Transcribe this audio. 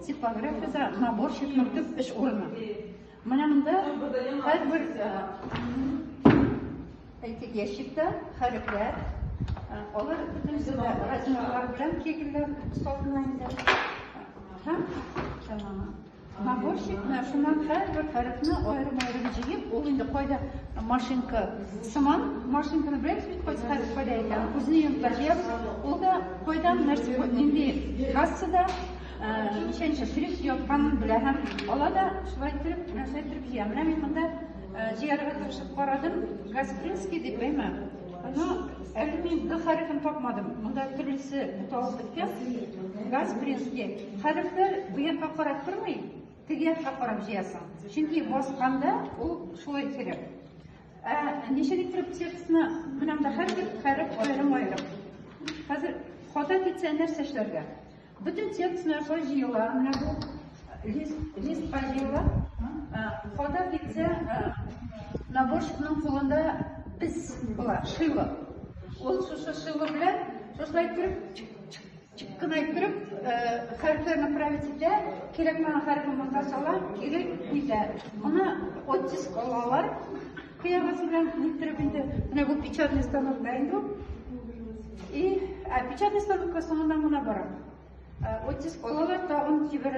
типографиядә наборщикның төп эш урыны. Менә монда һәрбер әйтик ящикта хәрефләр, алар бөтенесе дә размерлар белән кегельләр салына инде. Һәм наборщик менә шуннан һәрбер хәрефне аерым-аерым җыеп, ул инде кайда машинка сыман, машинканы беләбез бит, кайсы хәреф кайда икән, күзне йомып та җыябыз, ул да кайдан нәрсә, нинди кассада ничәнче шрифт ятканын белә һәм ала да шулай иттереп, менә шулай иттереп җыя. Менә мин монда җыярга тырышып карадым, Гаспринский дип, әйме? Но әле мин Г хәрефен тапмадым. Монда төрлесе буталып беткән. Гаспринский. Хәрефләр бу якка карап тормый, теге якка карап җыясың. Чөнки басканда ул шулай кирәк. Ә ничек иттереп текстны менә монда һәрбер хәреф аерым-аерым. Хәзер хата китсә нәрсә эшләргә? Бөтен текст менә шулай җыела, менә бу лист, листка җыела. Хата китсә, наборщикның кулында без була, шило. Ул шушы шило белән шушылай иттереп, чик-чик кына иттереп, хәрефләрне править итә, кирәкмәгән хәрефен монда сала, кире нитә. Моны оттиск алалар, кыягасы белән ниттереп инде. Менә бу печатный станокта инде ул. И, ә печатный станокка соңыннан гына бара. Оттиск алалар, тагын җибәрәләр.